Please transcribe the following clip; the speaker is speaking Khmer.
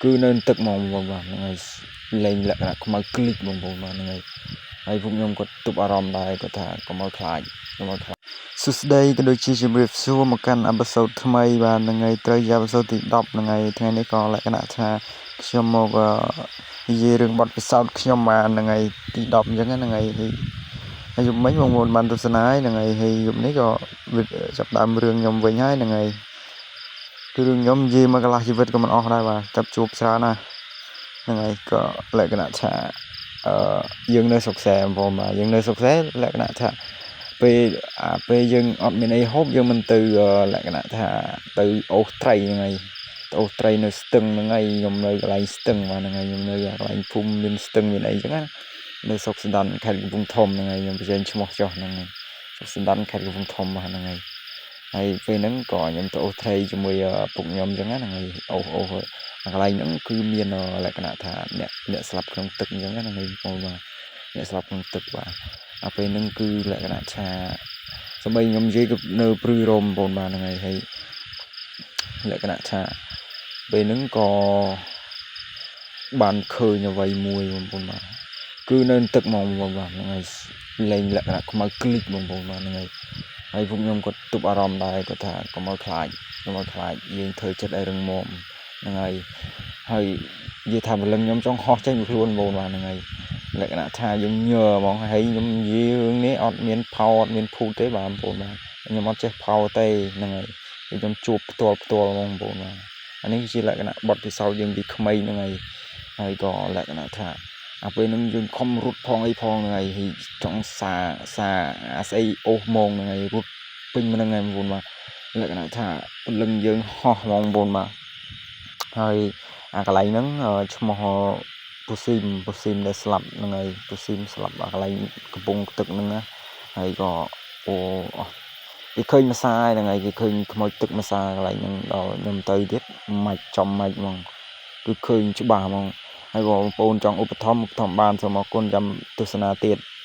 គឺនៅទឹកហ្មងបងបាទហ្នឹងហើយលែងលក្ខណៈខ្មៅក្លិចបងប្អូនបាទហ្នឹងហើយហើយពួកខ្ញុំក៏ទប់អារម្មណ៍ដែរគាត់ថាកុំឲ្យខ្លាចកុំឲ្យខ្លាចសួស្តីក៏ដូចជាជម្រាបសួរមកកាន់ episode ថ្មីបាទហ្នឹងហើយត្រូវជា episode ទី10ហ្នឹងហើយថ្ងៃនេះក៏លក្ខណៈថាខ្ញុំមកនិយាយរឿងបទពិសោធន៍ខ្ញុំបាទហ្នឹងហើយទី10អញ្ចឹងហ្នឹងហើយហើយយប់មិញបងប្អូនបានទស្សនាហើយហ្នឹងហើយហើយយប់នេះក៏ចាប់ដើមរឿងខ្ញុំវិញហើយហ្នឹងហើយគឺរឿងខ្ញុំនិយាយមកកន្លះជីវិតក៏មិនអស់ដែរបាទចាប់ជួបច្រើនណាស់ហ្នឹងហើយក៏លក្ខណៈថាអឺយើងនៅស្រុកសែបងប្អូនបាទយើងនៅស្រុកសែលក្ខណៈថាពេលអាពេលយើងអត់មានអីហូបយើងមិនទៅលក្ខណៈថាទៅអូសត្រីហ្នឹងហើយទៅអូសត្រីនៅស្ទឹងហ្នឹងហើយខ្ញុំនៅកន្លែងស្ទឹងបាទហ្នឹងហើយខ្ញុំនៅកន្លែងភូមិមានស្ទឹងមានអីចឹងណានៅស្រុកសណ្ដានខេត្តកំពង់ធំហ្នឹងហើយខ្ញុំបញ្ចេញឈ្មោះចុះហ្នឹងហើយស្រុកសណ្ដានខេត្តកំពង់ធំបាទហ្នឹងហើយហើយពេលហ្នឹងក៏ខ្ញុំទៅអូសត្រីជាមួយពុកខ្ញុំចឹងណាហ្នឹងហើយអូសអូសកន្លែងហ្នឹងគឺមានលក្ខណៈថាអ្នកស្លាប់ក្នុងទឹកអញ្ចឹងណាហ្នឹងហើយបងបាទអ្នកស្លាប់ក្នុងទឹកបាទអាពេលហ្នឹងគឺលក្ខណៈថាសម្បីខ្ញុំនិយាយក៏នៅព្រឺរោមបងបាទហ្នឹងហើយហើយលក្ខណៈថាពេលហ្នឹងក៏បានឃើញអ្វីមួយបងប្អូនបាទគឺនៅទឹកហ្មងបងបាទហ្នឹងហើយលែងលក្ខណៈខ្មៅក្លិចបងប្អូនបាទហ្នឹងហើយហើយពួកខ្ញុំក៏ទប់អារម្មណ៍ដែរគាត់ថាកុំឲ្យខ្លាចកុំឲ្យខ្លាចយើងធ្វើចិត្តឲ្យរឹងមាំហ្នឹងហើយហើយនិយាយថាព្រលឹងខ្ញុំចង់ហោះចេញពីខ្លួនបងបាទហ្នឹងហើយលក្ខណៈថាយើងញើហ្មងហើយខ្ញុំនិយាយរឿងនេះអត់មានផោអត់មានភូតទេបាទបងប្អូនបាទខ្ញុំអត់ចេះផោទេហ្នឹងហើយខ្ញុំជួបផ្ទាល់ផ្ទាល់ហ្មងបងប្អូនបាទអានេះគឺជាលក្ខណៈបទពិសោធន៍យើងពីក្មេងហ្នឹងហើយហើយក៏លក្ខណៈថាអាពេលហ្នឹងយើងខំរត់ផងអីផងហ្នឹងហើយហើយចង់សាសាអាស្អីអូសហ្មងហ្នឹងហើយរត់ពេញហ្នឹងហើយបងប្អូនបាទលក្ខណៈថាព្រលឹងយើងហោះហ្មងបងប្អូនបាទហើយអាកន្លែងហ្នឹងឈ្មោះពូស៊ីមពូស៊ីមដែលស្លាប់ហ្នឹងហើយពូស៊ីមស្លាប់អាកន្លែងកំពង់ទឹកហ្នឹងណាហើយក៏អូអស់គេឃើញម្សាហ្នឹងហើយគេឃើញខ្មោចទឹកម្សាកន្លែងហ្នឹងដល់ខ្ញុំទៅទៀតម៉ាច់ចំម៉ាច់ហ្មងគឺឃើញច្បាស់ហ្មងហើយបងប្អូនចង់ឧបត្ថម្ភឧបត្ថម្ភបានសូមអរគុណចាំទស្សនាទៀត។